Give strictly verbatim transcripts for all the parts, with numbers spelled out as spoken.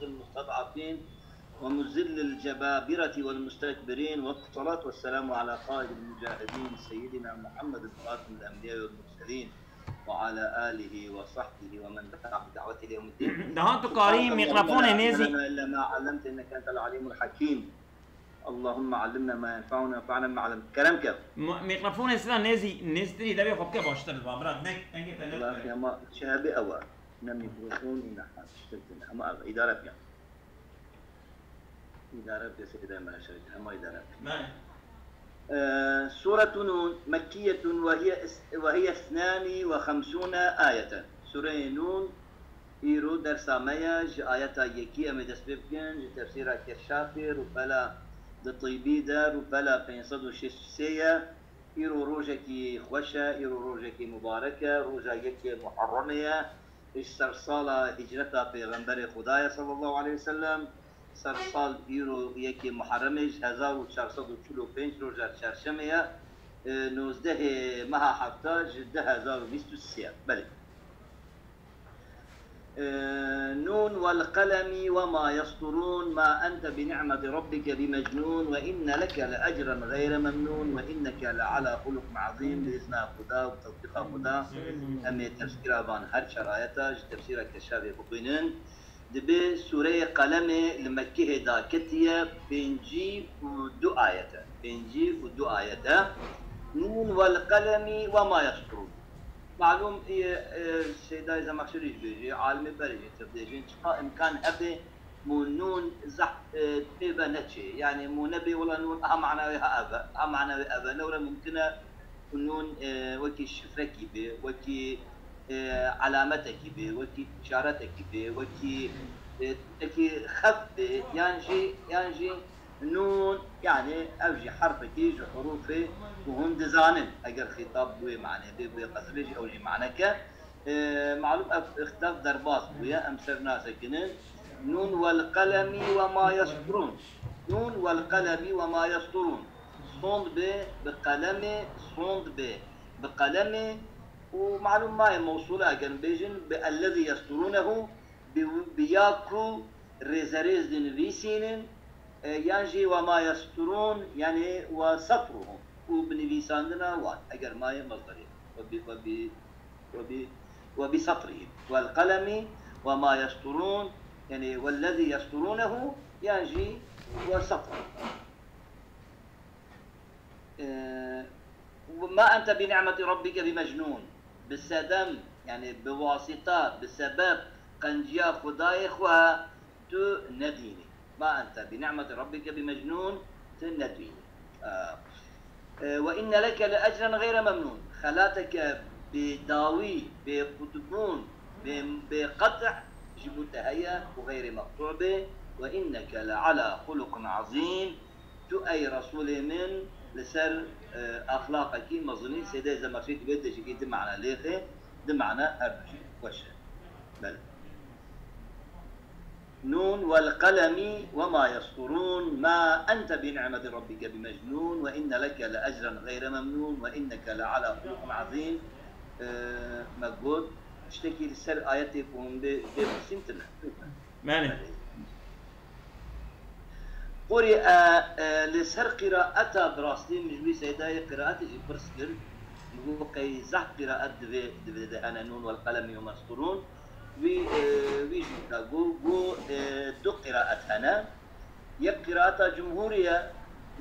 المستضعفين ومذل الجبابرة والمستكبرين، والصلاة والسلام على قائد المجاهدين سيدنا محمد خاتم الأنبياء والمرسلين وعلى آله وصحبه ومن دعا بدعوته إلى يوم الدين. Daha tu karî سبحانك اللهم لا mikrofona علم nêzî. لنا إلا ما علمتنا إنك أنت العليم الحكيم. اللهم علمنا ما ينفعنا وانفعنا بما علمتنا. Kerem ke. Mu-, mikrofona sira nêzî, nêzîtirî levê xwe bike baştir diba. Bira, ne, dengê te ne. Welahi ama çi hebe ew e. Ne mikrofon, ne hat, tiştek tune. Ama ev îdare bike. İdare bike, Seyyid Emre Şerif, ama idare bike. Belê. Ee, Suratu Nun, Mekkiyetun ve hiye is-, ve hiye isnani ve xemsûne ayeten. Sureyê Nun, îro dersa me ye, ji ayeta yekî em ê dest pê bikin, ji tefsîra Keşşafê, rûpela di Tîbî de, rûpela pênc sed û şêst û sê ye. Îro rojekî xweş e, îro rojekî mubarek e, roja yekê Muharremê ye. Ji sersala hicreta Pêxemberê Xuda ye sallallahu aleyhi ve sellem. Sersal îro yekê Muharremê ji hezar û çar sed û çil û pênc roja çarşemê ye. E, nozdehê meha hefta ji du hezar û bîst û sê ye. Belê. Nun wal qelemi ve ma yesturun, ma ente bi ni'meti rabbike bi mecnun ve inne leke le ecren gayre memnun ve inneke le ala xuluqin azîm. Bi izna Xuda û tewfîqa Xuda em ê tefsîra van her çar ayeta ji tefsîra Keşşafê bixwînin. Dibe Sûreyê Qelemê li Mekkehê daketiye, pêncî û du ayet e. Pêncî û du ayet e. Nun wal qelemi ve ma yesturun. Malûm, e, e, Seydayê Zemaxşerî jî bêjî, alimê berê jî tevdêjin, çiqa imkan hebe mû nûn zehf, e, pê ve neçê. Yani mû nebê wela nûn, aha mana wê ha ev e, aha mana wê ev e. Lewre mumkin e ku nûn, e, wekî şifrekî bê, wekî, e, alametekî bê, wekî îşaretekî bê, wekî, e, tiştekî xeft bê, yan jî, yan jî Nûn, yani ev jî herfekî ji hurûfê ku hûn dizanin. Eger xîtab bi wê manê bê, bi wê qezibê jî ew jî maneke. E, malûm ev îxtilaf derbas bûye, em ser nasekinin. Nûn wel qelemî we ma yesturûn. Nûn wel qelemî we ma yesturûn. Sond bê bi qelemê, sond bê bi qelemê û malûm ma ye mewsûle, eger bêjin bi ellezî yesturûnehu, bi, bi ya ku rêzerêz dinivîsînin, e, yan jî we ma yesturûn, yanî we setruhum û bi nivîsandina wan, eger ma ye mezderê, we bi, we bi, we bi, we bi setrihim. Wel qelemi we ma yesturûn, yanî wellezî yesturûnehu, yan jî we setruhum. E, ma ente bi ni'meti rabbike bi mecnûn. Bi sedem, yani bi wasita, bi sebeb qenciya Xwedayê xwe tu nedînî. Ma ente bi ni'meti rabbike bi mecnûn, tu nedînî. E, e, ve inne leke le ecren gayre memnûn. Xelateke bê dawî, bê qutbûn, bê, bê qet' ji bo te heye û xeyrê meqtû bê. Ve inneke le ala xuluqin azîm. Tu ey Resûlê min li ser, e, exlaqekî mezinî. Sêdeyê Zemerşî divê dijikî di mana lêxê, di mana her du jî xweş e. Belê. Nûn wel qelemî we ma yesturûn, ma ente bi ni'meti rabbike bi mecnûn, ve inne leke le ecren gayre memnûn, ve inneke le ala xuluqin azîm. E, me got, tiştekî li ser ayetê ku hûn bê, bê birsîn tune. Belê. Qurî'e, e, li ser qîraeta bi rastî min ji wî Seydayê qîraetê jî pirs kir. Min got, qey zehf qîraet divê, divê de hene, Nûn wel qelemî we ma yesturûn. Wî, e, wî jî wisa got, got, e, du qîraet hene. Yek qîraeta cumhûrî ye,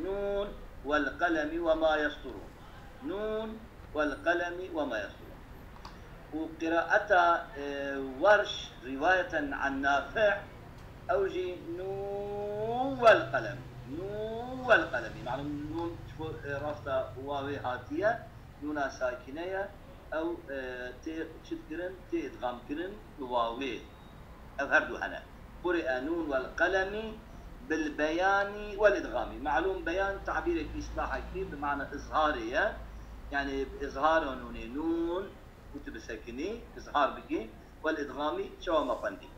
Nûn wel qelemî we ma yesturûn. Nûn wel qelemî we ma yesturûn. Û qîraeta, e, Werş rîwayeten an Nafi', ew jî Nûn wel qelemî. Nûn wel qelemî. Malûm nûn ji bo, e, rasta wawê hatiye, nûna sakîne ye. Ew, e, tê çi dikirin? Tê îdxam kirin bi wawê. Ev her du hene. Quri'e nûn wel qelemî bil beyanî wel îdxamî. Malûm beyan tabîrek îslahekî bi mana izharê ye. Yani bi izhara nûnê nûn û tu bisekinî, izhar bikî, wel îdxamî çawa me xwendî.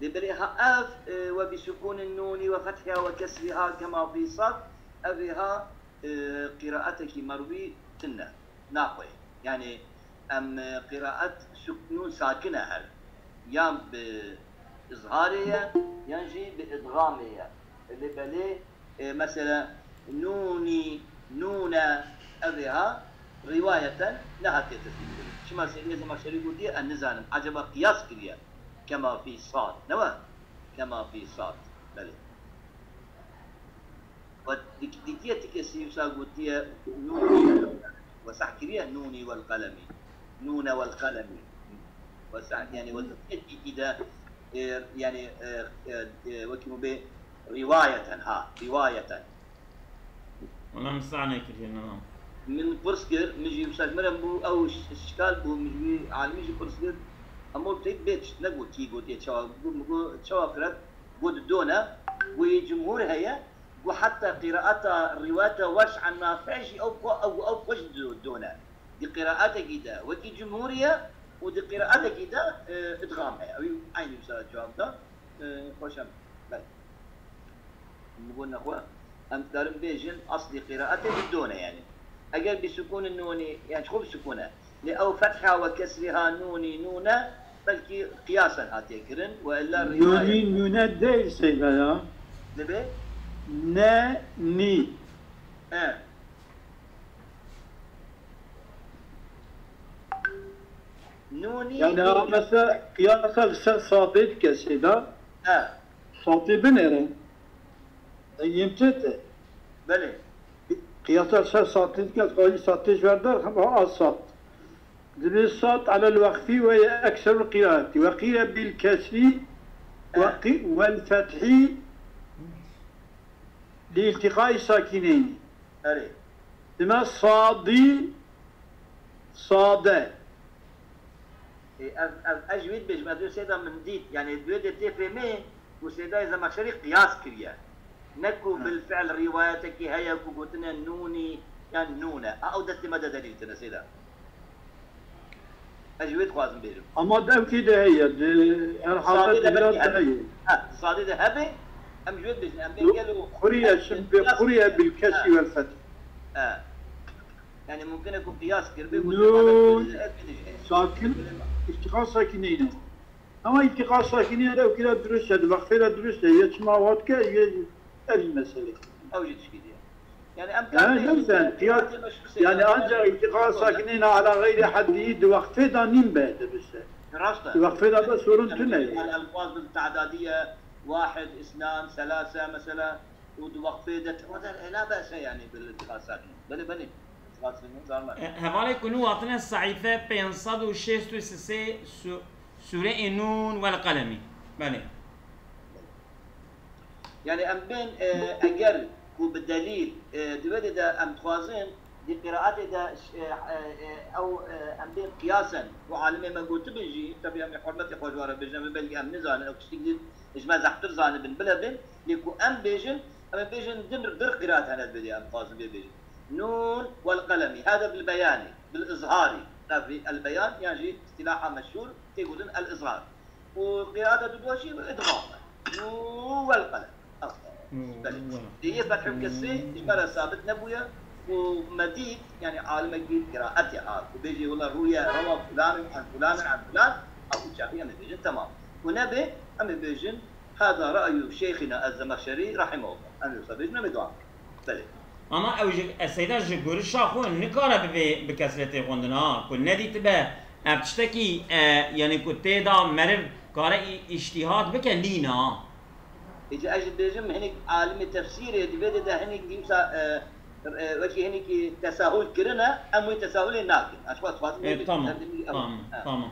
Lê belê ha ev, e, we bi sukûnin nûnî we fethiha we kesriha kema fî sad, ev ê ha, e, qîraetekî merwî tune. Naxwe. Yani em, e, qîraet suk-, nûn sakine her. Yan bi, izharê ye, yan jî bi idgamê ye. Lê belê, e, mesela, nûnî, nûne, ev ê ha, rîwayeten nehatiye tesdîqkirin. Çima Seydê Zemaxşerî gotiye, ez nizanim, eceba qiyas kiriye, kema fî sad, ne we? Kema fî sad. Belê. We dik-, dîtiye ti kesî wisa gotiye, nûnî, we seh kiriye, nûnî wel qelemî. Nûne wel qelemî. We seh, yani, we dîtiye dîtî de, e, yani, e, e, e, wekî min bê, rîwayeten, ha, rîwayeten. Wala min seh nekiriye, niha. Min pirs kir, min jî wisa min re bû, ew ş-, şikal bû, min ji wî alimî jî pirs kir. Hemû têk bê tişt negot, kî gotiye çawa, got, min got, çawa qiraet, got done, got yê cumhur heye, got heta qiraeta rîwayeta Werş an Nafi' jî ew xwe, ew, ew xwe jî do-, done. Di qiraetekî de wekî cumhur ye û di qiraetekî de, e, idgam heye. Ew eynî wisa cewab da, e, xweş em. Belê. Min got nexwe, em dikarin bêjin, eslî qiraetê bi done yani. Eger bi sukûn nûnî, yani xwe bi sukûn e. Lê ew fetha we kesrî ha nûnî, nûne, belkî qiyasen hatiye kirin, we illa rîwayet. Nûnî, nûne değil Seyda ya. Dibe? Ne, nî. He. Nûnî, yani, nûnî. Ha, mesela, qiyasa li ser sadê dike Seyda. He. Satê binêre. E, yêm çete. Belê. Qiyasa ser satê dike, xalî satê ji ver derxim, ha, a sat. Dibê sat alel wexfî we ye ekserul qiraetî. We qîle bil kesrî, e, we qî-, wel fethî li iltiqayî sakîneynî. Erê. Dime sadî, sade. E, ev, ev, ez ji wê dibêjim, ez wê sêda min dît. Yani, di wê de tê fêmê ku Sêdayê Zemaxşerî qiyas kiriye. Ne ku, hı, bil fi'l rîwayetekî heye ku gotine nûnî yan nûne. A, ew destê me de delîl tine sêda. Ez ji wê dixwazim bêjim. Ama devkî de heye, di, her halde Sadê de de belkî biraz hebe. Heye. Ha, Sadê de hebe, em ji wê dibêjin. Em bê gelo. Quriye, şimdi qiyas kiriye. Quriye bil kesrî, ha, wel fethî. Ha. Yani mümkün e ku qiyas kir, bê ku Nûn, sakin, îtiqal sakinî ne. Ama îtiqal sakinî de ew kira dirust e, di wexfê de dirust e, ye çima wat ke, ye ev mesele. Ew jî tişkî diye. Yani em, ha, ne güzel, qiyas, yani ancak îtiqal sakinî ne ala gayri haddî di wexfê de nîn be dirust e. Rast e. Di wexfê de be sorun tune. El-, elfaz bil ta'dadiye, wahid, isnan, selase, mesela. Û di waqfê de tewader ela bese yani bil iltiqasat. Belê, belê. İltiqasat zarma. E, hevalê ku nû hatine sehîfe pênc sed û şêst û sê su-, Sûreyê Nûn wel Qelemî. Belê. Yani em bên, e, eger ku bi delîl, e, di vê de em dixwazin, di qiraatê de, e, e, ew, e, em bên qiyasen, ku alimê me gotibin jî, tabii em ê hurmetê xwe ji wan re bêjin, em ê belkî em nizanin, ew tiştik din, ji me zehtir zanibin, bile bin, lê ku em bêjin, em ê bêjin din bir qiraat hene di vê de em dixwazin vê bêjin. Nûn wel qelemî, hada bil beyanî, bil izharî, qevî el beyan, yan jî îstilaha meşhûr tê gotin el izhar. Û qiraata dudua jî idxam e. Nûn wel qelem. Belê. Lê yê fethê û kesrê ji me re sabit nebûye û me dît, yani alimekî qiraetê ha, ku bêjê wela rûye rewa fulanin an fulanin an fulan, ha, û çaxî em ê bêjin temam. Ku nebe, em ê bêjin, hada ra'yu şeyhina ez-Zemexşerî rahimehullah. Em ê wisa bêjin, em ê dua bikin. Belê. Ama ew ji, e, Seyda ji gorişa xwe nikare bibe bi kesretê xwendin, ha, ku nedîtibe ev tiştekî, e, yani ku tê de meriv kare î-, îştîhat bike, nîne, ha. Êca ez jî dibêjim, hinek alimê tefsîrê di vê de, de hinek dîmsa, e, e, wekî hinekî tesahul kirine, em wê tesahulê nakin. Ez xwe dixwazim, e, vê bêjim. Tamam, em dibêjin, tamam, ha, tamam.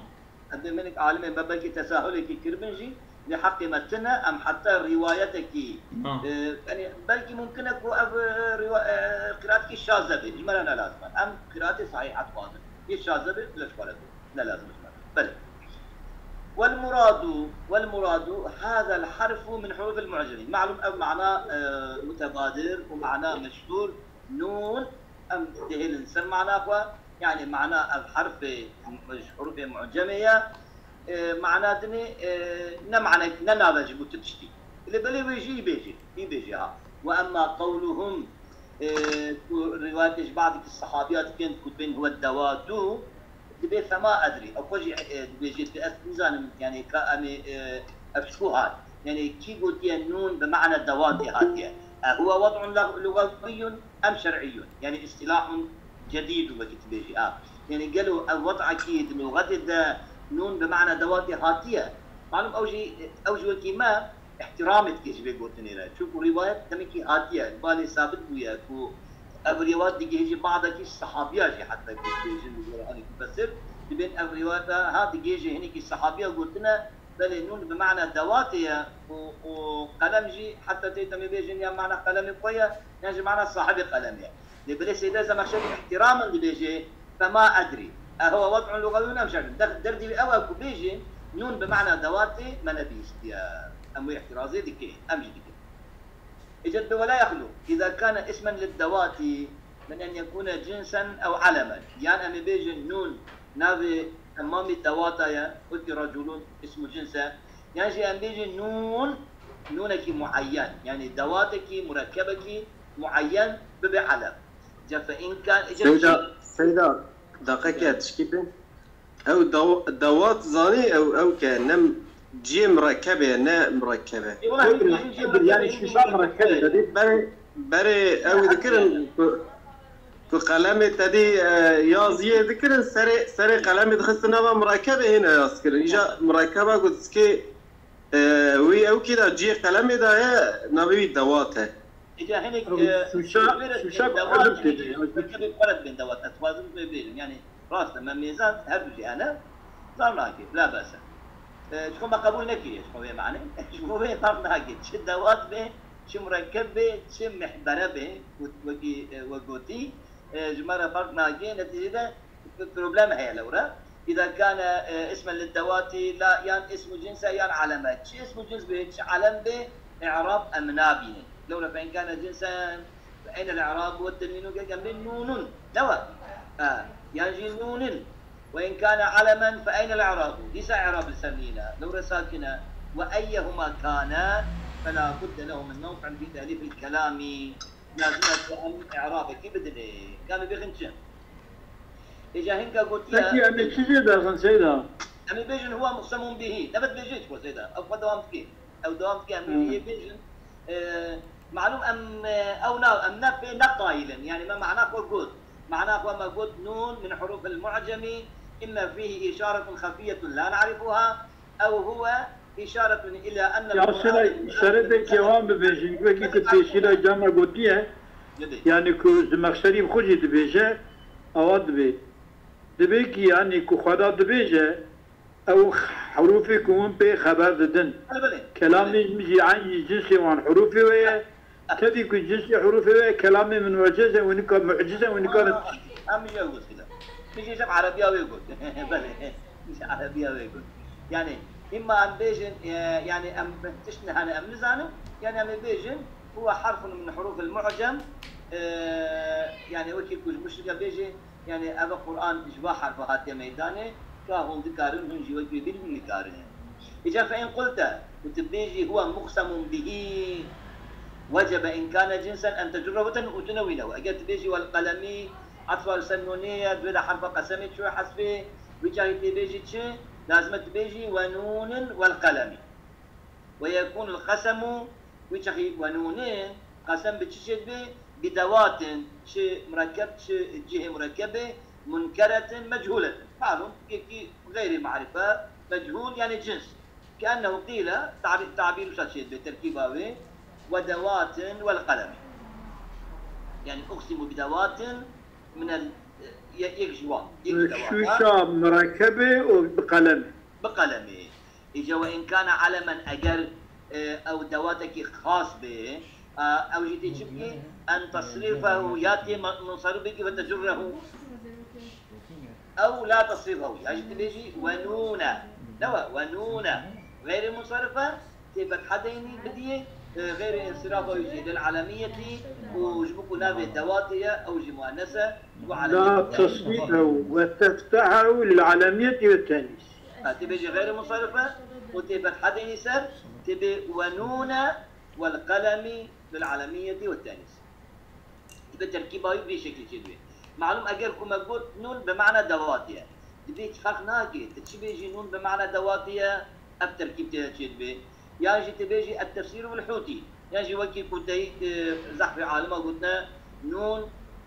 Em dê minik alimê me belkî tesahulekî kiribin jî, lê heqê me tune, em heta rîwayetekî, ha, e, yani belkî mumkin e ku ev, e, rîwa-, e, qiraetekî şaze be, ji me re ne lazim e. Em qiraetê sahîh dixwazin. Yê şaze be, bila ji xwe re be. Ne lazim e ji me re. Belê. Wel muradu, wel muradu, hazel harfu min hurufil mu'cemîn. Malum ev mana, e, mutebadir û mana meşhur, nûn, em dihêlin ser mana xwe. Yani mana ev herfê, ji hurufê mu'cemê ye. E, mana dinê, e, ne mana, ne nav e ji bo tu tiştî. Lê belê wê jî î bêjî, î bêjî ha. Ve emma qewluhum, e, ku rivayetê ji badikî sehabiya dikin ku bên huwe dewadu, dibê fema edrî. Ew xwe jî, e, dibêjî, tu ez nizanim, yani ka em ê, e, Ev ji ku hat? Yanî kî gotiye nûn bi mena dewatê hatiye? E, huwe wed'un lug-, lugawiyyun em şer'iyyun? Yanî istilahun cedîdun wekî tu bêjî. A. Yanî gelo ev wed'ekî di luxetê de nûn bi mena dewatê hatiye? Malum ew jî, ew jî wekî me îhtiramê dike ji vê gotinê re. Çunku rîwayet demekî hatiye, balê sabit bûye ku ev rîwayet digihêjî badekî sehabiya jî heta ku dibêjin li gor anî mufessir, dibên ev rîwayeta ha digihêjî hinekî sehabiya gotine, belê nûn bi mena dewatê ye û, û qelem jî heta tê demê bêjin ya mena qelemê xwe ye, yan jî mena sahibê qelemê ye. Lê belê Seydê Zemexşerî îhtiramen dibêje, fema edrî. E, huwe wed'un lugawiyyun em şer'un? Der-, derdî wî ew e ku bêjin nûn bi mena dewatê me nebihîstiye. Em wê îhtirazê dikin, em jî dikin. Îca dibê, ولا يخلو إذا كان اسما للدوات من أن يكون جنسا أو علما. Yan em ê bêjin nûn navê temamî dewata ye, wekî reculun ismu cins e. Yan jî em bêjin nûn, nûnekî muayyen, yanî dewatekî, murekkebekî muayyen bibe elem. Îca fe in kan, îca Seyda, çi? Seyda, daqekê tişkî bê. Ew daw-, dawat zanî ew, ew ke ne m-, ciyê mirekebê ye, ne mirekebe. Ê, wela hîn, hîn ciyê mirekebê, yanî hîn şîşa ciyê mirekebê mirekebê. Dedî. Berê, berê ew dikirin ku, ku qelemê te dî, e, yaziyê dikirin, serê, serê qelemê dixistin nava mirekebê hîn e yaz kirin. Îja mirekeba ku dizikê, e, wî ew kî da ciyê qelemê da ye, navê wî dewat e. Îca hinek, Ew e, şûşa, şûşa ku dewat, ebil tê de, hinek ya. Mirekebê xwe re dibên dewat. Ez dixwazim vê bêjim. Yanî rast e, me mêzand her du jî hene. Zar nake, la bes e. E, ji xwe me qebûl nekiriye, ji xwe vê manê. Ji xwe vê farq nake. Çi dewat be, çi murekkeb be, çi mihbere be, wekî, e, we gotî, e, ji me re farq nake. Netîcede problem heye lewre. Îza kane, e, ismen liddewatî la yan ismu cins e yan alem e. Çi ismu cins be, çi alem be, i'rab em nabînin. Lewre fe in kane cinsen, fe eynel i'rab we tenwîn û gek em bê nûnun. Ne we? E, yan jî nûnin. Ve in kane alemen, fe eynel i'rab? Dîsa i'rab li ser nîne. Lewre sakin e. Ve eyyehuma kane, fela budde lehu min mewq'in fî te'lîfil kelamî. Lazim e ku em i'rabekî bidinê. Ka em ê bêxin çi? Îca hinka gotiye. Pekî em ê çi jê derxin Seyda? Em ê bêjin huwa muqsemun bihî. Nebe dibêje çi Seyda? Ew xwe dewam dike. Ew dewam dike, em ê Hmm. jê bêjin. E, malum em, e, ew na, em ne pê ne qayil in. Yanî me mana xwe got. Mana xwe me got nûn min hurufil mu'cemî, imme fîhî îşaretun xefiyetun la na'rifuha, ew huwe îşaretun ila enne Ya Qur'an şerê, şerê de kêwan bibêjin, wekî ku pêşî de carna gotiye, Dibê. Yanî ku Zemexşerî bi xwe jî dibêje, ewa dibê. Dibê ki yanî ku Xweda dibêje, ew hurufê ku hûn pê xeber didin. Belê, belê. Kelamê min jî eyn jî cinsê wan hurufê we ye. Tevî ku cinsê hurufê we ye, kelamê min muciz e, wê nika muciz e, wê nika ne. Aa, em jî ew gotiye. Min jî ji erebiya wê got. Belê. Min jî erebiya wê got. Yanî, îmma em bêjin, e, yanî em tişt hene em nizanin, yanî em ê bêjin, huwe harfun min hurufil mu'cem, e, yanî wekî ku ji muşrika bêjê, Yanî ev Quran ji va herfa hatiye meydanê, ka hûn dikarin, hûn jî wek wê bînin nikarin. Îca fe in qulte, û tu bêjî huwe muqsemun bihî, wecebe in kane cinsen en tecurrehu ten û tu newîne we. Eger tu bêjî wel qelemî, etfa li ser nûnê ye, divê de herfa qesemê çû hesbê, wî çaxî tê bêjî çi? Lazim e tu bêjî we nûnin wel qelemî. Ve yekûnul qesemu, wî çaxî we nûnê, qesem bi çi çê dibê? Bi dewatin, çi murekkeb, çi cihê murekkebê, munkeretin, mechûletin. Malum, yekî xeyrî marife, mechûl, yanî cins. Ke ennehu qîle, tabî-, tabîr wisa çê dibê, terkîba wê, ve dewatin wel qelemî. Yanî, uqsimu bi dewatin minel, ye-, yek ji wan, yek ji dewata. Şûşa murekkebê û bi qelemê. Bi qelemê. Îca ve in kane alemen, eger, e, ew dewatekî xas bê, e, ew jî tê çi bikî? En tasrîfehu, ya tê ma-, munsarif bikî ve tecurrehu. Ew la tasrîfehu, ya jî tê bêjî ve nûne. Ne we? Ve nûne. Xeyrê munsarif e, tê fetha deynî bidiyê, e, xeyrê însirafa wî jî lil alemiyetî û ji bo ku navê dewatê ye, ew jî muennes e, û La alemiyetî. Tasrîfehu ve teftehehu lil alemiyetî ve tenîs. Ha, tê bêjî xeyrê munsarif e û tê fetha deynî ser, tê bê ve nûne wel qelemî lil alemiyetî ve tenîs. Dibe terkîba wî bi vê şeklî çêdibê. Malum eger ku me got nûn bi mana dewatî ye. Dibê hiç ferq nake, tu çi bêjî nûn bi mana dewatî ye, Ev terkîb tê de çêdibe. Yan jî tê bêjî et-tefsîru bil hûtî. Yan jî wekî ku tey, e, zehfê alima gotine, nûn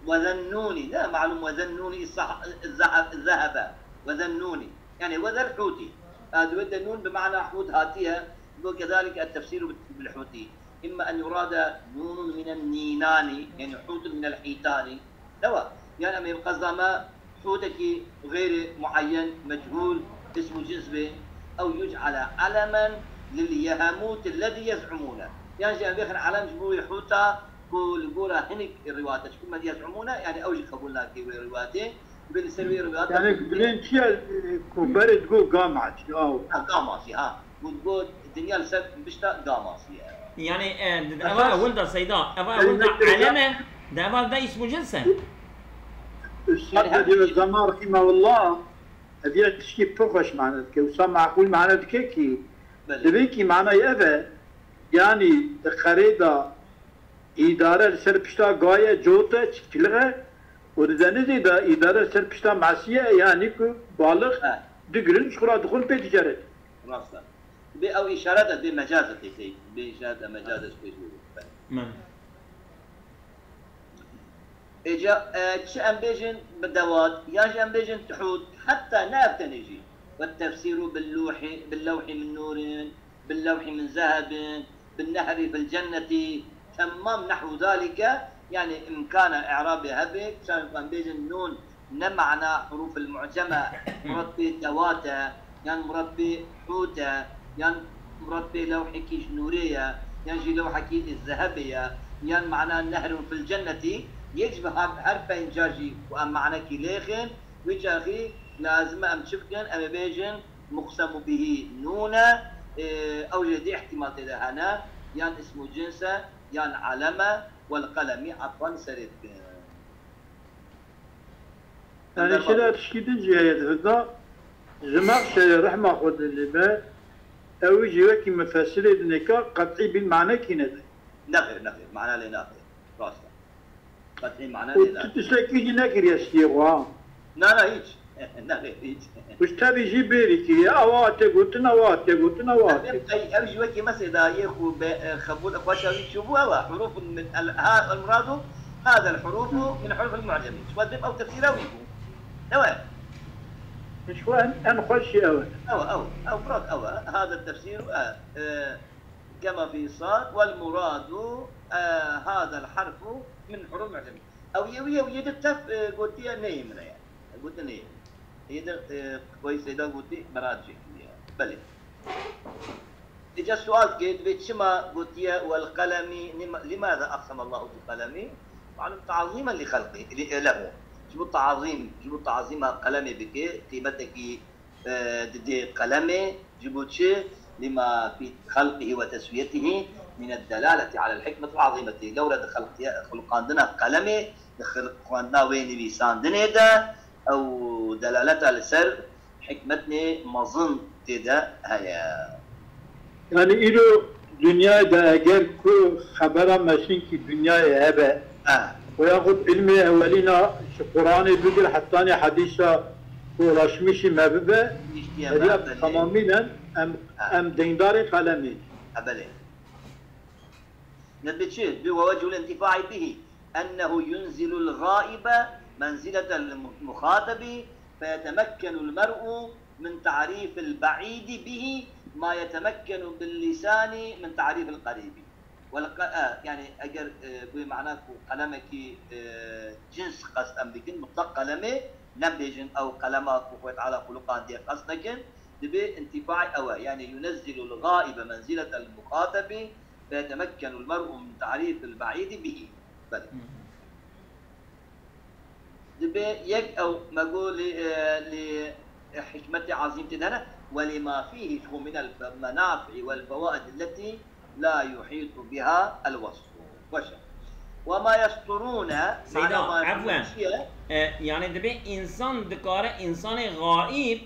wezennûnî. Ne, malûm wezennûnî îsah-, zeh-, zehebe. Wezennûnî. Yani wezel hûtî. Ha, di wê de nûn bi mana hût hatiye. Bo kezalike et-tefsîru bil, bil hûtî. Îmma en yurade nûnun minen nînanî, yani hûtun minel hîtanî. Ewa, yani em ê bi qesda me hûtekî xeyrê muayyen, mechûl, ism û cins bê, ew yuc'ale elemen lil yehemût ellezî yez'umûne. Yan jî em bêxin elem ji bo wê hûta ku li gora hinek rîwayete, çiku me yez'umûne, yani ew jî qebûl nake wê rîwayetê. Bê li ser wê rîwayete Yani ku dilên çi ye, ku berê digo gama çi, aw. Ha, gama çi, ha. Got, got, dinya li ser pişta gama siye. Yani, e, di, di eva Esas ewil de Seyda, eva ewil de Elindeki eleme, di eva de ismu cins e. Üstad Yani, de diyor, Zaman rahimahullah, ev ya tişkî pir xweş mane dike. Wisa maqul mane dike ki, Belê. Divê ki manayê ev e, yani di qerê de îdare li ser pişta gaye, cote, çitkilixe û di denizê de îdare li ser pişta masiye, yani ku balix He. Digirin, ji xwe re dixwin pê digerin. Rast e. Bê ew îşaret e, bê mecaz e tê tê. Bê îşaret e, mecaz e, ji pêş bê. Men. Êca, e, çi em bêjin bi dewat, yan jî em bêjin tuhût, heta ne ev tenê jî. Ve tefsîru bil lûhî, bil lewhî min nûrin, bil lewhî min zehebin, bin nehri fil cennetî, temam nehwu zalike, yani imkana i'rabê hebe, çawa em bêjin nûn ne mana hurufil mu'ceme, murad pê dewat e, yan murad pê hût e, yan murad pê lewhekî ji nûrê ye, yan jî lewhekî ji zehebê ye, yan mana nehrun fil cennetî, yek ji bi her, her pênca jî ku em manekî lêxin, wî çaxî lazim e em çi bikin? Em ê bêjin muqsemu bihî nûn e, e, ew jî dê ihtimal tê de hene, yan ismu cins e, yan elem e, wel qelemî etfan serê dikin. Yani Ender şira bak. Tişkî din jî heye di vida, Zemaxşerî rehma Xwedê lê be, ew jî wekî mufessirê dinêka qet'î bîn manekî nede. Nexêr, nexêr, mana lê naxêr. Rast e. Qet'î mana lê naxêr. Û tu tiştekî jî nekiriye stiyê xwe, ha? Na, na, hiç. Nexêr, hiç. Û ji tevî jî bêrî kiriye, ewa tê gotin, ewa tê gotin, ewa tê. Ev, ev, ev jî wekî mesê da yê xwe be, e, xebûl xweşa wî çûbû, ewa hurufun min el, ha, el muradu, hada el hurufu min huruf el mu'cemi. Ji xwe dib ew tefsîra wî bû. Ew e. Ji xwe en, en xweş jî ew e. Ew, ew, ew murad ew e. Hada el tefsîru, e, e, kema fî sad, wel muradu, e, hada el harfu min huruf mu'cemi. Ew yê wî ye, ew yê di tef, e, gotiye neyê min e yani. Gotiye neyê min. Yê di, e, wayî Seyda gotî, merad çêkiriye. Belê. Îca sual dike, divê çima gotiye, "Wel qelemî", lima-, limaza aqsema Allahu bil qelemî? Malum, ta'zîmen li xelqî, li, lehu. Ji bo ta'zîm, ji bo ta'zîma qelemê bike, qîmetekî, e, didê qelemê, ji bo çi? Lima fî xelqihî we teswiyetihî min ed-delaleti alel hikmetil azîmeti. Lewre di xelqiye-, xulqandina qelemê, di xil-, xwendina wê nivîsandinê de, ew delaleta li ser hikmetnê mezin tê de heye. Yani îro dinyayê de eger ku xebera meşinkî dinyayê hebe, Ha. Û yaxud ilmê ewelîna ji Quranê bigir hetanî hedîsa ku ulaşmişî me bibe, Niştiye heriya me, belê. Tamamînen em, Ha. Em deyndarê qelemê. Ha, belê. Ne bi çi? Bi ve wecihul intifai bihi. Ennehu yunzilul gaibe menziletel muxatabi feyetemekkenul mer'u min ta'rifil ba'idi bihi ma yetemekkenu bil lisani min ta'rifil qaribi. Wel qe-, e, yani eger, e, bi mana ku qelemekî, e, cins qest em bikin, mutlaq qelemê, nebêjin ew qelema ku Xwedê Teala xuluqandiye qest nekin, dibe intifai ew e. Yani yunezzilul gaibe menziletel muxatabi, فيتمكن المرء من تعريف البعيد به. Belê. Hı hı. Dibe yek ew me got lê, e, lê, e, hikmetê azîm tê de hene, ولما فيه من المنافع والفوائد التي لا يحيط بها الوصف. Baş e. وما يسترون, Seyda, mana efwen. Çi ye? E, yani dibe însan dikare, însanê gaîb,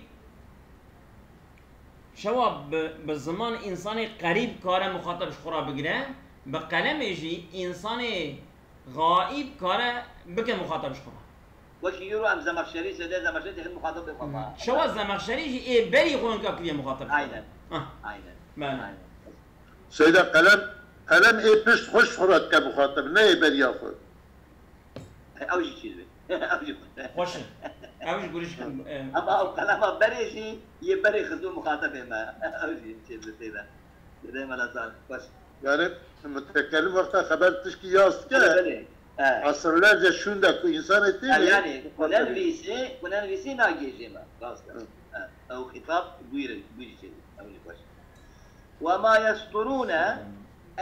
Çawa bi, bi ziman însanê qerîb kare muxatab ji xwe re bigire, bi qelemê jî însanê gaîb kare bike muxatab ji xwe re. Wekî îro em Zemaxşerî, Seydê Zemaxşerî dixin muxatab bi xwe re. Çawa Zemaxşerî jî ê berî xwe hinka kiriye muxatab ji xwe re. Aynen. Ah, aynen. Bele. Aynen. Seyda qelem, qelem ê pişt xwe ji xwe re dike muxatib, ne ê beriya xwe. Ew jî çêdibe. Ew jî Xweş e. Ew jî gurîş kim. Ama ew qelema berê jî yê berê xizû muxatibê me. Ew jî çêdibe Seyda. Seyda Mela Sal. Xweş. Yani mutekelim wexta xeber tişkî yaz dike. Belê, belê. Asirlerce şûn de ku însanê tê. Yani, ku nenivîsî, ku nenivîsî nagêjê me. Rast e. Ew xîtab bûyî, bûyî çêdibe. Ew jî xweş. وما يسطرون،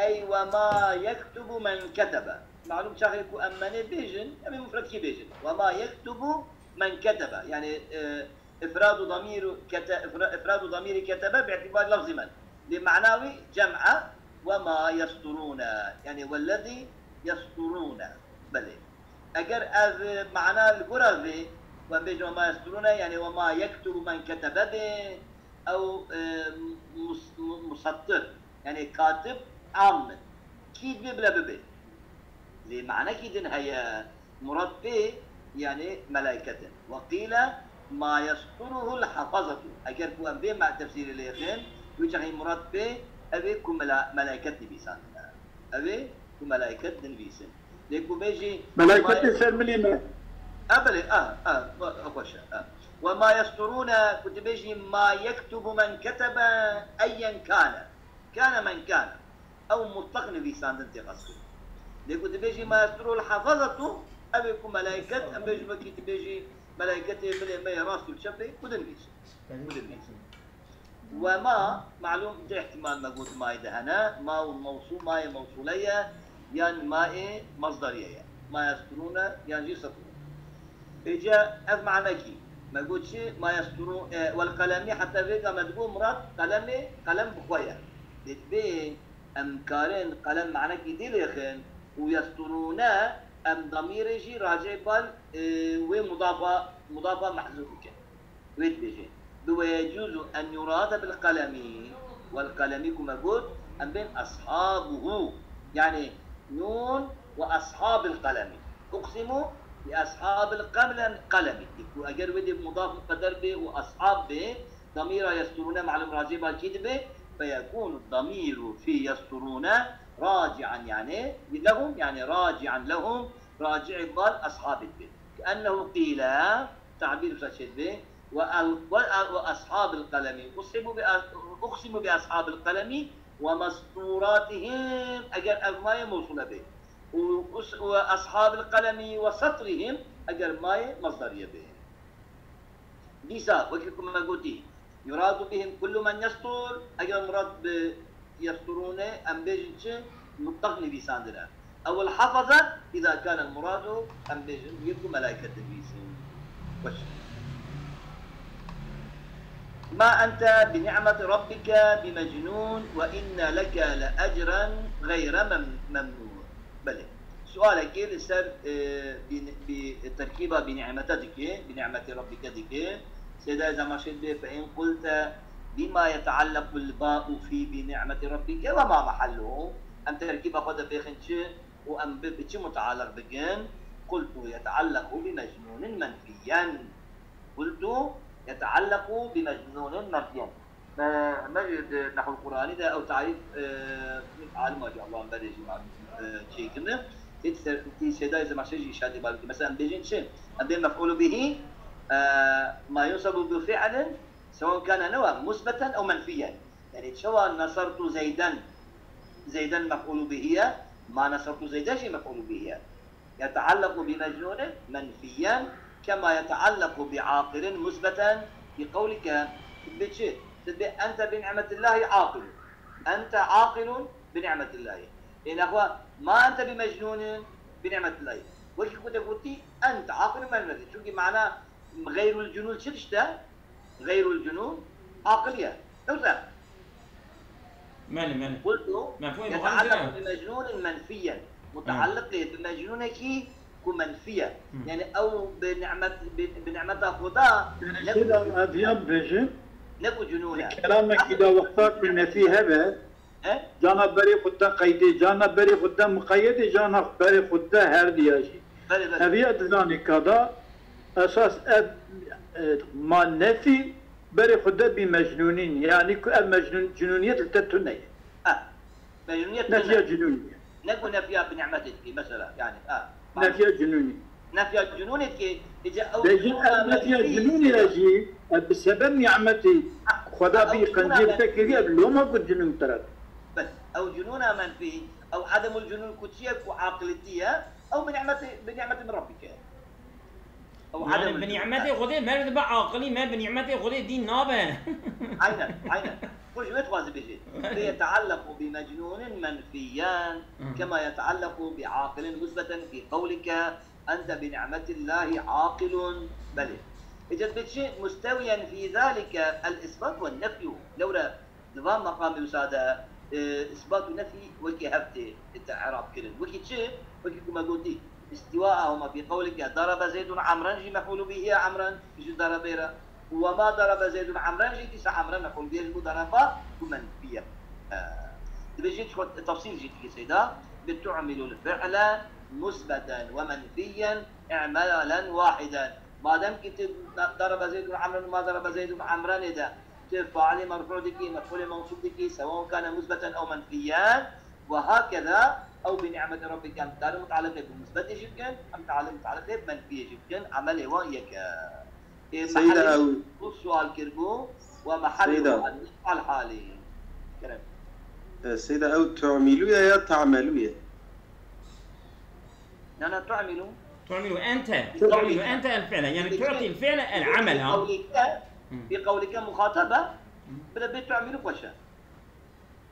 أي وما يكتب من كتب. Malûm çaxê ku em menê bêjin, em ê mufredkî bêjin. وما يكتب من كتب. Yani, e, إفراد ضمير كت-، إفراد ضمير كتب باعتبار لفظ من. Lê mana wî cem e. وما يسطرون. Yani والذي يسطرون. Belê. Eger ev mana li gora vê, em bêjin وما يسطرون, yani وما يكتب من كتب be, ew, e, mus-, mu-, musattir, yani katib am in. Kî dibê bile bibe. Lê manekî din heye, murad pê, yani melaiket in. وقيل ما يسطره الحفظة. Eger ku em vê me-, tefsîrê lê xin, wî çaxî murad pê, ew ê ku mela-, melaiket nivîsandine. Ew ê ku melaiket dinivîsin. Lê ku bêjî, Melaiket ê ser milî me. E, belê, e, e, xweş e, e. وما يسطرون, ku dibêjî ما يكتب من كتب أيا كان. كان من كان. Ew mutlaq nivîsandin tê qasî. Lê ku dibêjî ما يسطره الحفظة, ew ê ku melaiket, em bêjin wekî dibêjî melaiketê milê me yê rast û çepê, ku dinivîsin. Ku dinivîsin. وما, malûm du ihtimal me got mayê de hene, ma û mewsûl, mayê mewsûle ye, yan mayê masdariye ye. ما يسطرون yan jî سطرون. Êca ev manekî, me got çi? ما يسطرون, e, والقلم, heta vêga me digot murad qelemê, qelem bi xwe ye. Lê dibê em karin qelem manekî dî lê xin û يسطرون, em damîrê jî racê bal, e, wê mudafa, mudafa mehzûf bikin. Wê dibêje. Bi ويجوز أن يراد بالقلم والقلم ku me got, em bên أصحابه. Yani nûn وأصحاب القلم. أقسم بأصحاب القلم. Ku eger wê dê mudaf muqedder bê û ashab bê, damîra يسطرون malûm racê bal kî dibe? فيكون الضمير في يسطرون راجعا, yani لهم, yani راجعا لهم, racî bal ashabê dibe. كأنه قيل, tabîr wisa çêdibe, وأصحاب القلم، أقسم بأ-، أقسم بأصحاب القلم ومسطوراتهم, eger ev mayê mewsûle be. Û us-, وأصحاب القلم وسطرهم, eger mayê masdariye be. Dîsa, wekî ku me gotî, يراد بهم كل من يسطر, eger murad bi يسطرون e, em bêjin çi? Mutlaq nivîsandine. أو الحفظة إذا كان المراد, em bêjin yê ku melaiket dinivîsin. Xweş. ما أنت بنعمة ربك بمجنون وإن لك لأجرا غير مم-، ممنون. Belê. Sualekê li ser, e, bi, bi terkîba bi nimete dike, bi nimeti rabbike dike. Sêdayê Zemaşêr bê فإن قلت بما يتعلق الباء في بنعمة ربك وما محله. Em terkîba xwe de bêxin çi û em bi, bi çi mutaliq bikin? قلت يتعلق بمجنون منفيا. قلت يتعلق بمجنون منفيا. Me, me jî di nehwul Qur'anî de ew tarîf, e, alima jî Allah'ın berê jî, e, çêkirine. Tê ser, tê Sêdayê Zemaşêr jî îşaretê bal dike. Mesela em bêjin çi? Em bê mef'ûlu bihî, e, ma yunsabu bi fi'lin, sewa kana newa musbeten ew menfiyen. Yani çawa nasartu Zeyden, Zeyden mef'ûlu bihî ye, ma nasartu Zeyden jî mef'ûlu bihî ye. يتعلق بمجنون منفيا كما يتعلق بعاقل مثبتا في قولك. Bi çi? Bi أنت بنعمة الله عاقل. أنت عاقل بنعمة الله. Ê nexwe, ما أنت بمجنون بنعمة الله. Wekî ku te gotî, أنت عاقل بنعمة الله. Çunkî mana xeyrul cunûn çi tişt e? Xeyrul cunûn aqil ye. Yoksa Mene, mene. قلت Mefhûmê يتعلق muxalifê ne? بمجنون منفيا. Mutaalliq ê bi mecnûnekî ku menfî ye. Hı. Yani ew bi nimet, bi, bi nimeta Xuda ne Şêda, ez yan bêjim, ne ku cunûn e. kelamekî de wexta ku nefî hebe, He? cana berê xwe te qeydê, cana berê xwe te muqeyyedê, cana berê xwe te her diya jî. Belê, belê. Ev ya dizanî ka da esas ev, e, ma nefî Berê xwe de bî mecnûnîn. Yanî ku ev mecnûn, cinûniyet li te tune ye. Ha. Mecnûniyet Nefiya cinûnî ye. Ne ku nefiya bi ni'metê dikî mesela. Yani ha. Nefiya cinûnî. Nefiya cinûnê dikî. Îca ew Bêjin ev nefiya cinûnî ye jî, ev bi sebeb ni'metê Xweda bî qencî te kiriye, ev loma ku cinûn te re. Bes ew cinûna menfî, ew edemul cinûn ku çi ye ku aqilîtî ye, ew bi ni'metê, bi ni'metê min Rabbî ke. Ew Yani edemul bi cinûn. Ni'metê Xwedê mer dibe aqilî, me bi ni'metê Xwedê dîn nabe. Aynen, aynen. Xwe ji wê dixwaze bêje. Fe yeteallequ bi mecnûnin menfiyyen, kema yeteallequ bi aqilin musbeten fi qewlike, ente bi ni'metillahî aqilun. Belê. Îca dibê çi? Mustewiyen fî zalike el-îsbat wen-nefyu. Lewre di van meqamê wisa de, e, îsbat û nefî wekî hev tê, tê î'rab kirin. Wekî çi? Wekî ku me gotî, îstîwa'ahuma fî qewlike, darebe Zeydun Emren jî mef'ûlû bîhî ye Emren, ji darebe re. Û we ma darebe Zeydun Emren jî dîsa Emren mef'ûl bî ye ji bo dareba ku menfî ye. E, dibê jî xwe tefsîl jî dikî Seyda, bi tu'milul fi'le musbeten ve menfiyyen i'malen wahiden. Madem ki tu darebe Zeydun Emren û ma darebe Zeydun Emrenê de tu failê merfû dikî, mef'ûlê mensûb dikî, sewaun kane musbeten ew menfiyyen, ve hakeza ew bi ni'meti rabbike em dikarin mutaliqê bi musbetê jî bikin, em dikarin mutaliqê bi menfiyê jî bikin, emelê wan yek e. Ê, Seyda mehellê ew- Ku sual kiribû, we mehellê Seyda. Wan al halî. Kerem. E, Seyda ew tu'milû ye ya ta'melû ye? Na, na, tu'milû. تعمل أنت تعمل أنت الفعل، يعني تعطي الفعل العمل، ها؟ Qewlike, bi qewlike muxatebe, bi de bê tu'milû xweş e.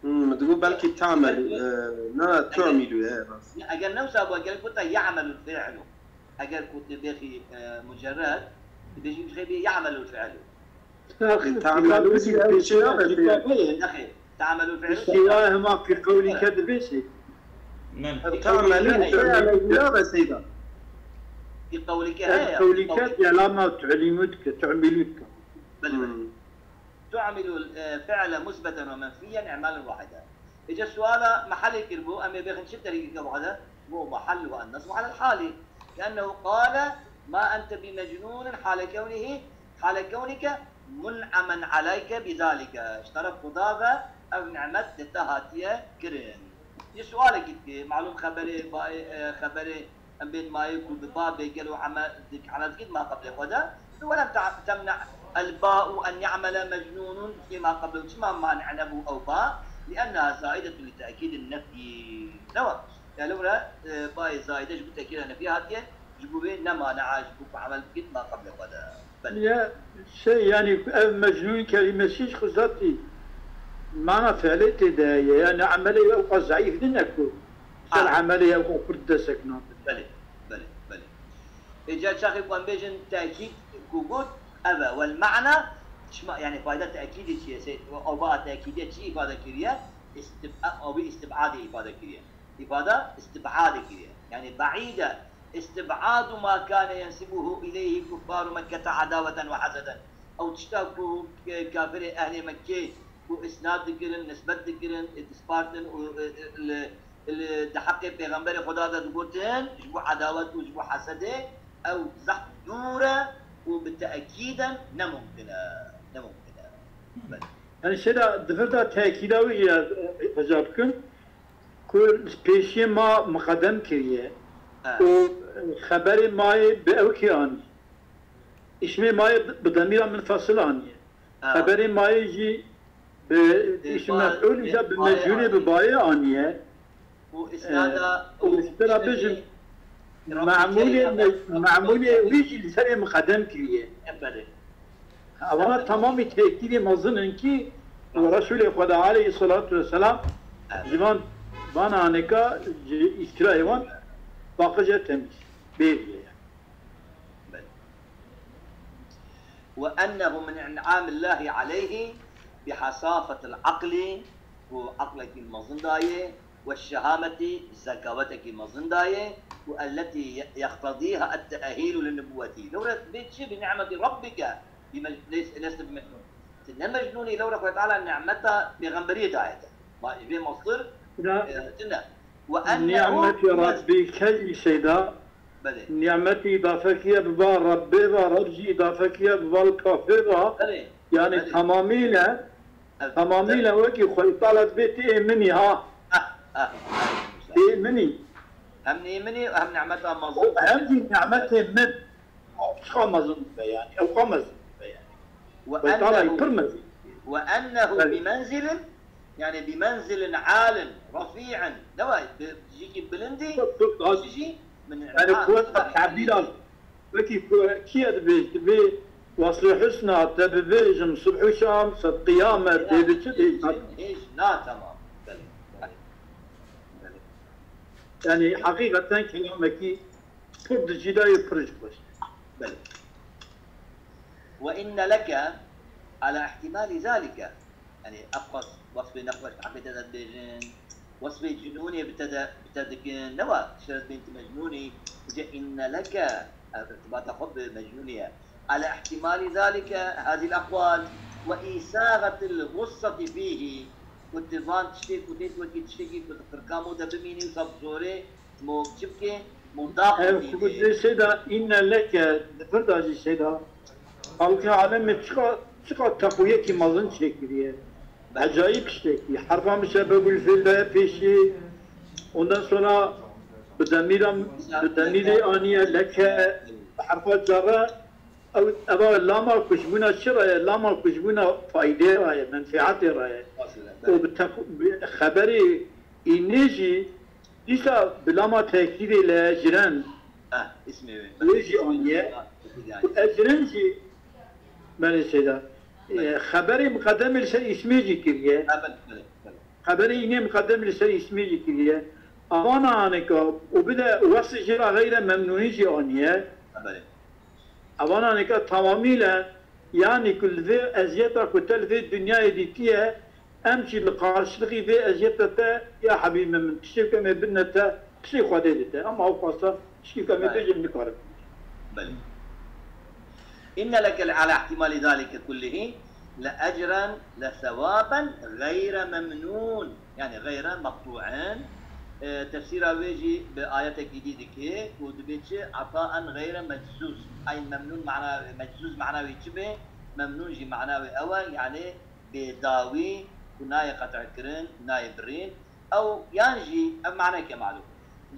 Hmm, min digot belkî ta'mel, e, na, tu'milû ye, rast. Eger ne wisa bû, eger ku te ya'melul fi'lu. Eger ku tu bêxî, e, mucerred, tu bêjî xêbî ya'melul fi'lu. Ta'melû jî ew şey ya be. Nexêr. Ta'melû fi'lû. Îstiwa hema fî qewlîke dibêjî. Ta'melû fi'lû ya be Seyda. Fî qewlîke heye. Qewlîke delama tu'lîmû dike, tu'milû dike. Belê, belê. Tu'milû, e, fi'le musbeten ve menfiyyen i'malen wahide. Îca suala mehelê kiribû, em ê bêxin çi terîkeke wahide? Bo mehelluhu en-nesbu alel halî. Li'ennehu qale ma ente bi mecnûnin hale kewnihi, hale kewnike mun'amen aleyke bi zalike. Ji teref Xuda ve ev ni'met li te hatiye kirin. Yê sualekî dike, malûm xeberê, bayê, e, xeberê em bên mayê ku bi ba bê gelo eme-, dik-, emel dikî ma qeblê xwe de. Welem ta-, temne el ba û en ya'mele mecnûnun fî ma qeblê. Çima mane nebû ew ba? Li'enneha zaidetun li te'kîdin nefyî. Newa. Ya lewre, e, bayê zaide ji bo tekîda nefyê hatiye, ji bo wê ne manea ji bo ku emel bikît ma qeblê xwe de. Belê. Ya şey, yani ev mecnûn kelîmesî ji xwe zatî mana fiilê tê de heye. Yani emelê ew qas zeîf nîne ku ser emelê ew qas pirt desek nabe. Belê, belê, belê. Ê, ca çaxê ku em bêjin tekîd ku got, ev e. Wel mana, çima, yani fayda tekîdê çi ye? Sê, ew ba tekîdê çi îfade kiriye? Îstib-, ew îstibadê îfade kiriye. Îfade îstibadê kiriye. Yani beîd e. Îstibadu ma kane yensibuhu ileyhi kuffaru Mekkete adaweten ve haseden. Ew tişta ku, e, kafirê ehlê Mekkê ku îsnad dikirin, nisbet dikirin, ê dispartin û, e, e, li, li di heqê Pêxemberê Xweda de digotin, ji bo edawet û ji bo hesedê, ew zehf dûr e û bi te'kîden ne mumkin e. Ne mumkin e. Belê. Yani şeyda di vir de tekîda wî jî ez, e, rica bikim. Ku pêşiyê ma miqedem kiriye Ha. û xeberê mayê bi ewkê anî. Îsmê mayê bi demîra minfasil aniye. Ha. Xeberê mayê jî bi Bi îsim ba-, mef'ûl bi îja bi mayê mecûlê bi anî. Bayê aniye. Û Ee, îsnada û û ji te re bêjim, memûlê me-, memûlê wî jî li serê miqedem kiriye. E, belê. Ewana tamamî tekîdê mezin in kî Resulê Xweda aleyhissalatu vesselam ji van, van aneka ji îftîrayê wan paqij e, temîz, bêriye. Belê. Ve ennehu min in'amillahi aleyhi bi hasafetil aqli, ku aqlekî mezin dayê, ve şehametî, zekawetekî mezin dayê, û elletî ye-, yeqtedîha et-te'hîlu li nubûwetî. Lewre bê çi bi ni'metî rabbike, bi mec-, leys-, leste bi mecnûn. Tu ne mecnûn î, lewre Xwedê Teala ni'meta pêxemberiyê daye te. Ma vê mastir, Bira, e, tune. Ve ennehu ni'metî rabbike jî şeyda, Belê. Ni'metî îdafe kiye bi va Rebbê ve, Reb jî îdafe kiye bi va li kafê ve. Belê. Yani tamamıyla, tamamıyla wekî Xwedê Teala dibê tê ê min î ha. Tê ê min î. Hem nê min î, hem nimeta mezin. Hem jî nimetê min. Çiqa mezin dibe yani. Ew qa mezin dibe yani. Xwedê Teala yî pir mezin. Ve ennehu bi menzilin, yani bi menzilin alin, rafi'in. Ne var? Bi, jî ki bilindi, jî min yani Xwedê Teala tabîra Wekî ku kî ye dibê, dibê Weslê Husna te bibêjim, subh û şam, sed qiyamet, dê bi çi dê? Hêj, hêj, na, tamam. Belê, belê. Belê. Yani heqîqeten kelamekî pir dicîda ye, pir ji xweş. Belê. Ve inne leke ala ihtimali zalike. Yani eqas wasfê nexweş bi te de dibêjin, wasfê cunûnê bi te de, bi te dikin, ne wa şereftbên tu mecnûnî, ce inne leke, ev irtibata xwe bi mecnûnê ye. Ala ihtimali zalike, hazî aqwal, ve îsagatil gusseti fîhî, ku tu van tiştê ku tê wekî tiştekî ku di qirkamo de bimînî û zaf zorê, Mo çi bike? Mo daxwe Ev dînê. Kubut lê seyda inne leke di vir de jî seyda. Xalqê alemê çiqa, çiqa teqwiyekî mezin çêkiriye. Belê. Ecayîb tiştekî. Herfa mişebebul fîl daye pêşî. Ondan sonra bi demîra, bi demîrê aniye leke. Bi herfa care. Ew, eva lama ku ji bûna çi re ye? Lama ku ji bûna faydê re ye, menfeatê re ye. Mesela, û belê. Bi teq-, bi xeberê înê jî dîsa bi lama tekîdê le ecren. Ha, ismê wê. Wê jî aniye. Ha, ismê wê. Ecren jî, belê seyda. Belê. E, xeberê miqedemê li ser îsmê jî kiriye. Ha, belê, belê, belê. Xeberê înê miqedem li ser îsmê jî kiriye. Avana aneka û bide wesf jê re xeyre memnûnî jî aniye. Belê. Avana aneka tamamîle, yanî ku li vê eziyeta ku te li vê dinyayê dîtiye, em jî li qarşilixî vê eziyeta te, ya hebîbê min, tiştê ku em ê bidine te, tiştê Xwedê dide. Em ew xwesta tiştê ku em ê Belê. Bêjin nikarin. Belê. Inne leke ala ihtimali zalike kullihi le ecren le sewaben gayre memnun. Yani gayre meqtu'en. E, tefsîra wê jî bi ayetekî dî dike û dibê çi? Ataen gayre meczuz. Ay memnun mana, meczuz mana wê çi be? Memnun jî mana wê ew e, yani bêdawî ku nayê qet'kirin, nayê birîn. Ew yan jî, ev maneke malûm.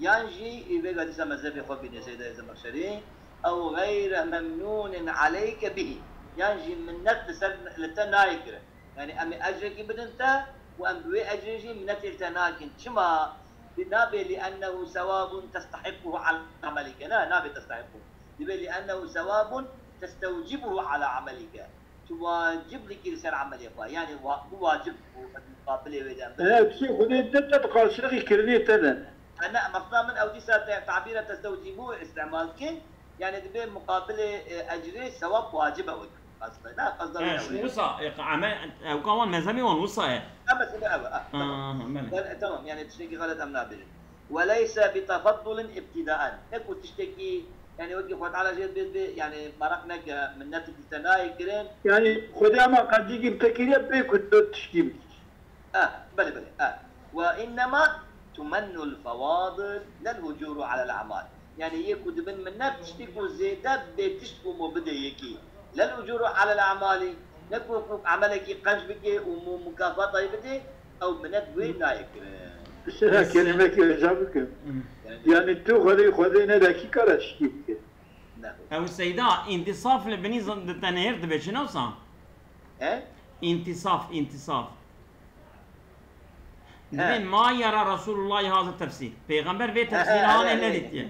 Yan jî, vêga dîsa mezhebê xwe bîne Seydayê Zemexşerî, ew gayre memnûnin aleyke bihî. Yan jî minnet li ser, li te nayê kirin. Yani em ê ecrekî bidin te û em bi wê ecrê jî minnetê li te nakin. Çima? Bi-, nabê li ennehu sewabun testehikkuhu ala amelike. Na, nabê testehikkuhu. Dibê li ennehu sewabun testewcibuhu ala amelike. Tu wacib dikî li ser emelê xwe. Yani wa-, bu wacib, bu muqabilê wê de. Ehe, tiştê Xwedê te, te bi qarşilixî kirinê te de. Ha, ne, mesela min ew dîsa te, tabîra testewcîbû îstîmal dikin. Yani dibê muqabilê, e, ecrê sewab wacib e wek. Qasda, ne, qasda wê Evet, ew e. wisa, e, qa-, eme-, ew ka wan mezhebê wan wisa e. Ha, mesela ew e, ha, Ha, tamam. ha, belê. Ben, e, tamam, yani tiştekî xelet em nabêjin. Ve leyse bi tefaddulin ibtidaen. Ne ku tiştekî, yani wekî Xwe Teala jê dibê, dibê, yani meraq neke, minnetik li te nayê kirin. Yani Xwedê hema qencîkî bi te kiriye bê ku tu tişkî bikî. Eh, belê, belê, eh. Ve innema tumennul fewadil lel ucuru alel amal. Yani yê ku dibin minnet tiştî ku zêde bê tişt ku mo bidê yekî. Lel ucuru alel amali. Ne ku, ku emelekî qenc bike û mu mukafata wê bidê, ew minet wê nayê kirin. Sera Yes. kelimekî rica bikim. Hı. Yani tu Xwedê, Xwedê ne dakika re şikî bike. Ne. Ew seyda, întisaf li binî zin-, di tenêr dibe, çi newsa? He? Întisaf, întisaf. He. Dibê ma yara Resulullahî haza tefsîr. Pêxember vê tefsîra hanê nedîtiye.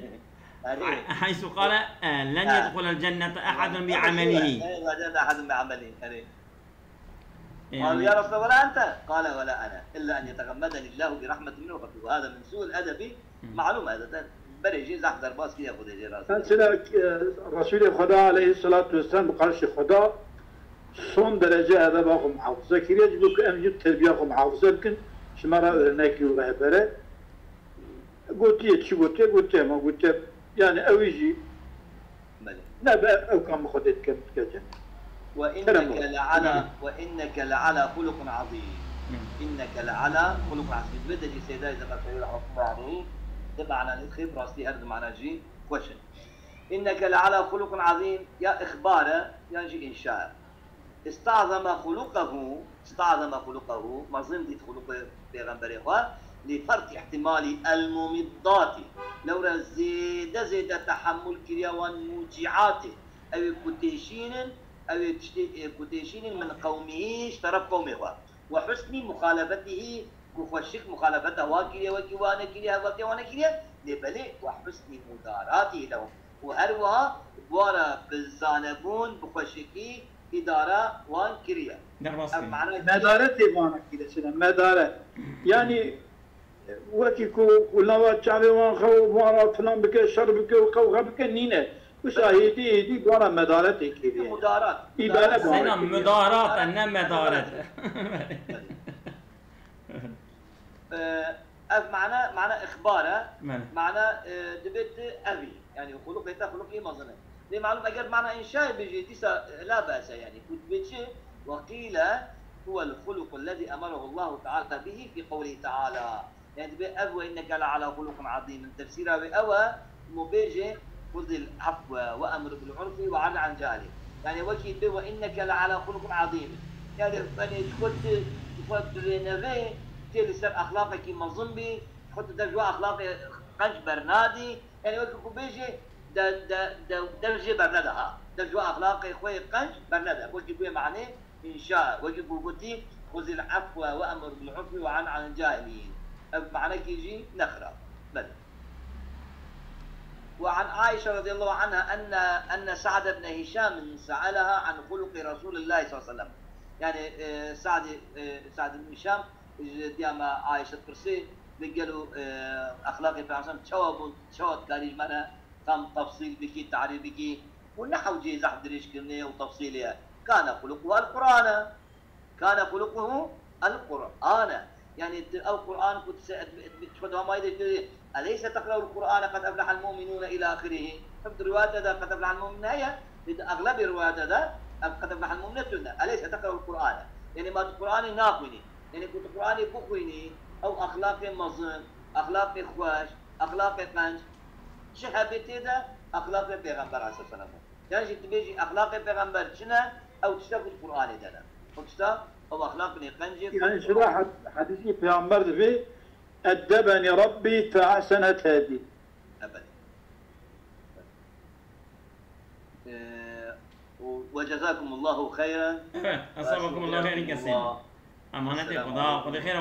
Erê. Heysu qale, e, len Ha. yedxulel cennete ehadun bi amelihi. Len yedxulel cennete ehadun bi amelihi. Erê. Yani. قالوا يا رسول الله ولا أنت؟ قال ولا أنا إلا أن يتغمدني الله برحمة منه وفضله. وهذا من سوء الأدب. Hı. Malum e zaten. Berê jî zaf derbas kiriye Xwedê jê razî. Mesela, e, Resulê Xweda aleyhissalatu vesselam bi qarşî Xweda son derece edeba xwe muhafaza kiriye. Ji bo ku em jî terbiya xwe muhafaza bikin, ji me re örnek û rehber e. Gotiye, çi gotiye, gotiye, ma gotiye, yani ew jî Belê. Ne be, ew kam bi Xwedê dike, dike cennet. Kerem وإنك olsun. لعلى، وإنك لعلى خلق عظيم. Hı. إنك لعلى خلق عظيم. Vê de jî Seydayê Zemeşerî rahmetullahi aleyh di mana li xêb rastî her di mana jî xweş in. إنك لعلى خلق عظيم ya îxbar e, yan jî înşa e. استعظم خلقه، استعظم خلقه، mezin dît xuluqê Pêxemberê xwe, لفرط احتمال الممضات، lewre zêde zêde tehemûl kiriye wan mucîatê, ew ê ku têşînin, ew ê tiştê, ê ku têşînin min qewmihî, ji teref qewmê xwe. وحسن مخالفته، ku xweşik muxalefeta wan kiriye, wekî wan nekiriye, hevaltiya wan nekiriye, lê belê وحسن مداراته لهم، û her wiha bi wan re bi zanebûn, bi xweşikî îdara wan kiriye. Derbas Ev kiriye. Mana Medaretê vana kiriye, çi ne? Medaret. Yani wekî ku, ku lava çavê wan xew wan re filan bike, şer bike û qewxe bike, nîne. Wisa hêdî hêdî bi wan re medaretê kiriye. Mudarat. Îdare bi wan re Sena kiriye. Mudarat e, ne medaret. Ev mana, mana ixbar e. Mana, e, dibê tu ev î. Yani xuluqê te xuluqî mezin e. Lê malum eger mana înşayê bijî, dîsa, e, la bes e yani. Ku dibê çi? وقيل هو الخلق الذي أمره الله تعالى به في قوله تعالى. Yani dibê ev وإنك لعلى خلق عظيم. Tefsîra wê ew e, mubêjê خذ العفو وأمر بالعرف وأعرض عن الجاهلين. Yani wekî dibê وإنك لعلى خلق عظيم. Yani, yani ji xwe tu, ji xwe bi vê nevê tê li ser exlaqekî mezin bî, ji xwe tu dev ji we exlaqê qenc bernadî. Yani wekî ku bêjê de, de, de, dev jê bernede ha. Dev ji we exlaqê xwe yê qenc bernede. Wekî ku wê manê înşa, wekî ku gotî, خذ العفو وأمر بالعرف وأعرض عن الجاهلين. Ev manekî jî ne xirab. Belê. وعن عائشة رضي الله عنها أن، أن سعد بن هشام سألها عن خلق رسول الله صلى الله عليه وسلم. Yani, e, Sa'd, e, Sa'd ibn Hişam ji diya me Ayşe dipirsê, bi gelo, e, exlaqê Peyxember çawa bû, çawa dikarî ji me re tam tefsîl bikî, tarîf bikî? û ne hewceyê zehf dirêjkirinê ye û tefsîlê ye. كان خلقها القرآن. كان خلقه القرآن. Yani tu ew Qur'an ku tu se-, tu xwe damayî de tu, أليس تقرأ القرآن قد أفلح المؤمنون إلى آخره. Heft rivayete de قد أفلح المؤمنون heye, lê di exlebê rivayete de ev قد أفلح المؤمنون tune. أليس تقرأ القرآن. Yani ma tu Qur'anê naxwînî. Yani ku tu Qur'anê bixwînî, ew exlaqê mezin, exlaqê xweş, exlaqê qenc, çi hebê tê de exlaqê Pêxember aleyhisselam e. Yan jî tu bêjî exlaqê Pêxember çi ne, ew tişta ku di Qur'anê de ne. Ew tişta, ew exlaq nê qencê ku Yani şira had-, hadîsî Pêxember dibê, "Eddebeni Rabbi fe ahsene tedîb." Ebed. Ee, û ve cezakumullahu xeyran. Evet, asabakumullahu xeyran kesîr. Emanetê Xuda, Xwedê xêr e.